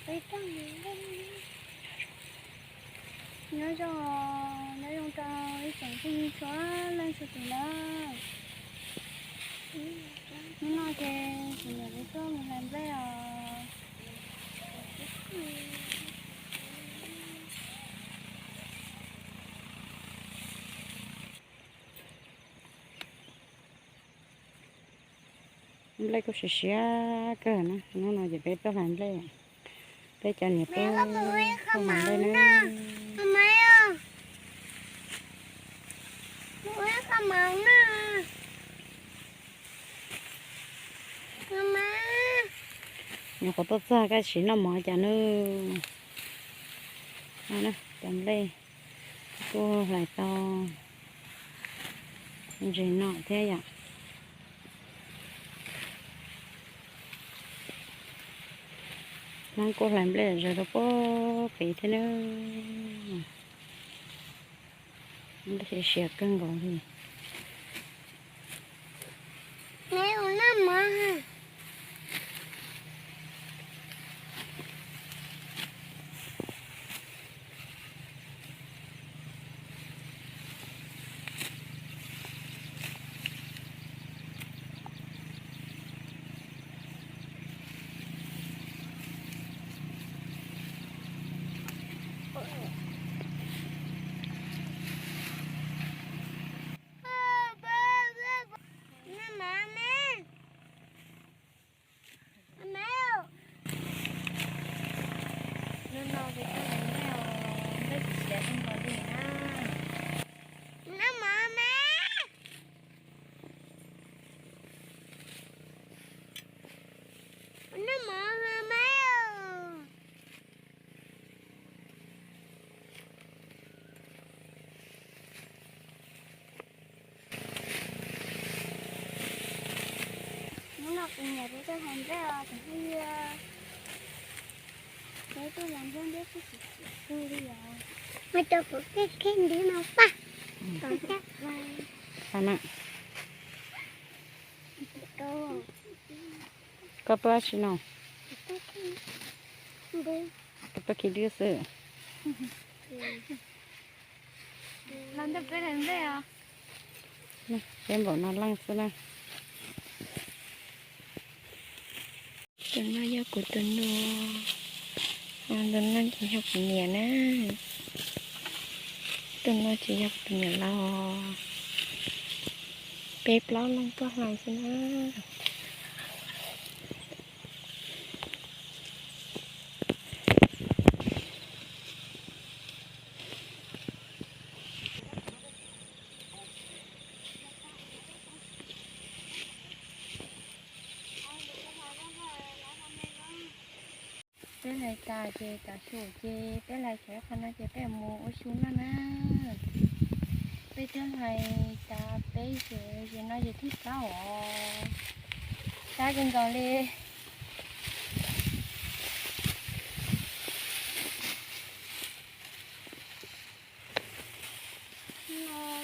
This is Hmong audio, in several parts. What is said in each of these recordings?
Nyob zoo, nyob zoo rau ib tsoom phooj ywg txhua leej txhua tus na. Hnub no ces kuv niam peb tuaj mus hlais nplej os. Nplej kuj siav siav kawg na, hnub no ces peb tuaj hlais nplej. Peb cov niam peb tuaj hlais nplej na. Nyuam qhuav tuaj txog koj siv noj mov cas nws. Cov nplej kuj hlais tau ntses no thiab yom. Hnub kuj hlais nplej zom zaws rau pem pem thiab na. Nplej siav siav kawg nkaus li. Hnub no peb tuaj hlais nplej os, nplej siav kawg nkaus li na. Hnub no kuv niam peb tuaj hlais nplej os cov phooj ywg. Peb tuaj hlais nplej, nplej kuj siav siav kawg li os. Mas cov kuv khib khib ntiv no pab tom cab. Koj tuaj dab tsi no? Koj tuaj khi dwb xwb. Peb npaum no leej xwb na. Tus no yog kuv tus nus, tus no ces yog kuv niam na, tus no ces yog kuv tus niam laus. Peb plaub leej tuaj hlais xwb na. Peb hlais tas ces tav su ces peb hlais tsawv qhov no ces peb mus ua su noj na. Peb twb hlais tas peb zes, zes no zes thib plaub os. Sab kawg nkaus li.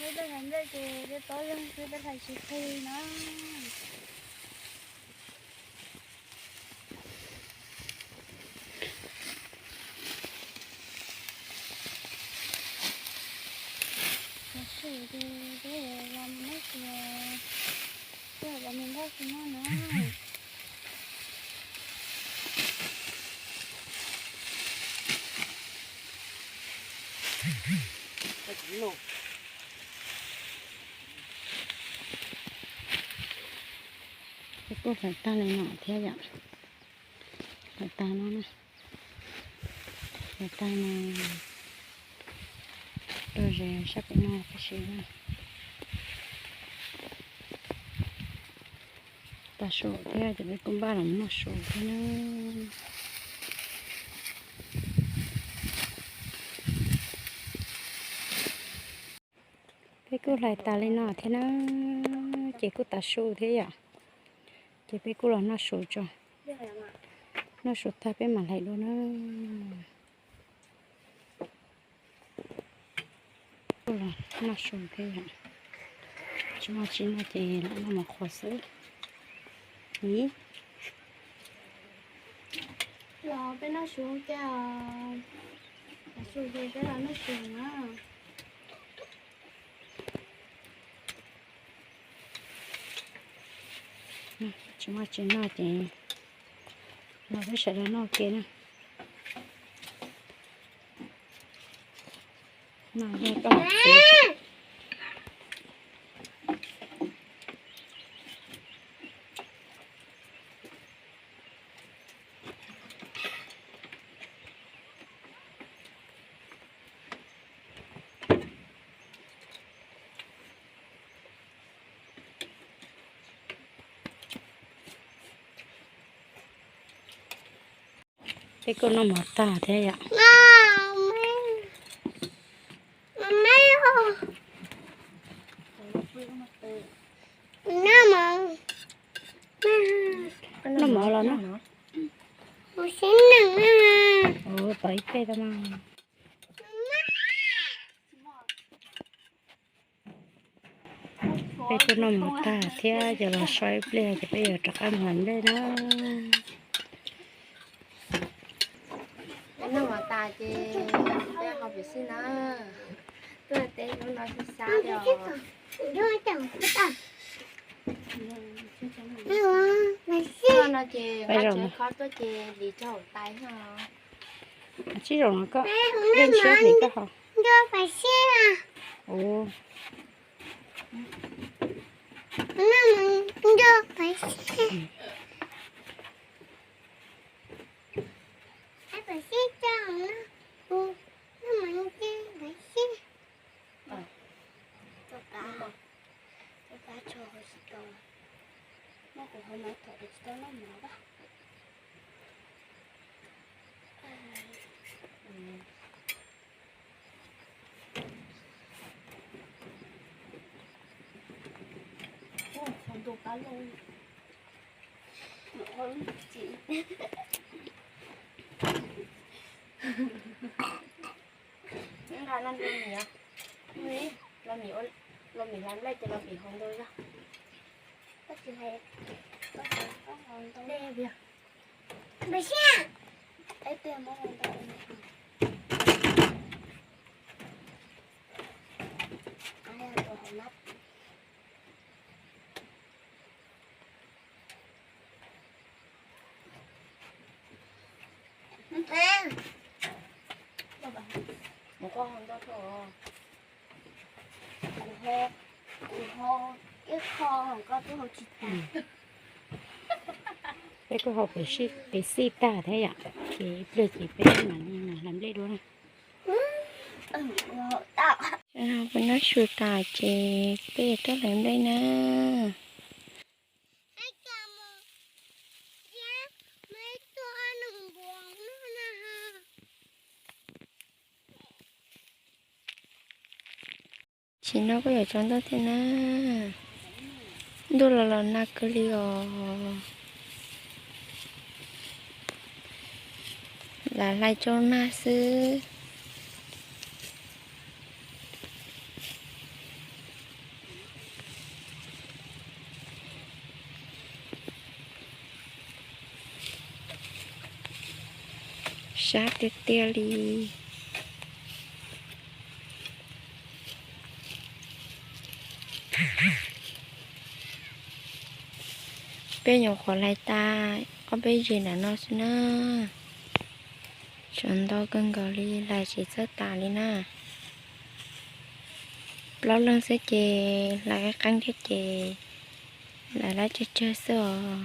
Peb tuaj hlais nplej ces peb plaub leeg xwb, peb hlais tsis qig na. Tav su ces peb los mus noj su, peb los mus noj su noj na. Peb kuj hlais tag li no thiab yom. Hlais tag no na, hlais tag no rau zes sab pem no tab sis na. Tav su thiab ces peb kuj npaj los noj su thiab na. Peb kuj hlais tas li no thiab na, ces kuj tav su thiab yom. Ces peb kuj los noj su tso, noj su tag peb mam hlais dua na. Kuj los noj su thiab yom. Tsis muaj tsi noj ces lam noj mov qhuav xwb. Ib Los peb noj su cas, su ces peb los noj su na. Tsis muaj tsis noj ces los peb sawv daws noj ke na. Noj yog koj mus txiv. Peb kuj noj mov tag thiab yom. Noj mov los noj. Ua, tau ib teg tau mas. Peb kuj noj mov tag thiab, ces los so ib pliag ces peb yuav rov qab mus hlais nplej na. Noj mov tas ces peb ho pem xij na. Tuaj teb lub no xyab xyab li os. No ces peb zoo khob tuaj ces hliv rau hauv tais no. Tsis zoo no koj, dej ntshiab hliv koj ho. Ua. Nqa no nrog mim, los mim, los mim hlais nplej ces los mim haus ntau zog. Peb kuj hau pem xij tag thiab yom, ces ib pliag ces peb mam li mus hlais nplej dua na. Peb noj su tas ces peb yuav tuaj hlais nplej na. Tsis noj kuj yuav tsaus ntuj thiab na. Ntuj los los nag kawg li os. Lam hlais tsau nag xwb. Sab tiag tiag li. Peb nyuam qhuav hlais tas ob peb zes nram no xwb na. Tshuav ntau kawg nkaus li, hlais tsis txawj tas li na. Plaub leeg xwb ces hlais qeeb qeeb thiab ces hlais lab tsawg tsawg xwb os.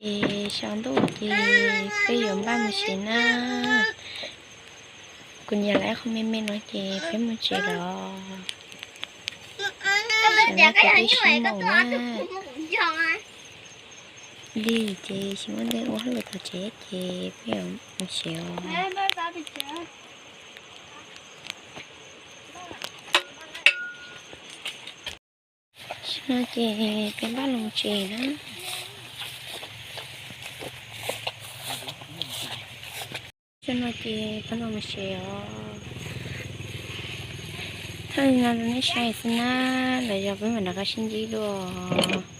Ces xyov ntuj ces peb yuav npaj mus tsev na. Kuv nyiam lawv qhov me me no ces peb mus tsev los. Sawv ntxov kuv twb sib moos na. Lig ces tsis muaj dej ua hauj lwm tom tsev ces peb yuav mus tsev os. Tam sim no ces peb npaj los tsev na. Tam sim no ces peb los tsev os. Thaij li no rau nej saib xwb na, los yog peb mam rov qab sib ntsib dua.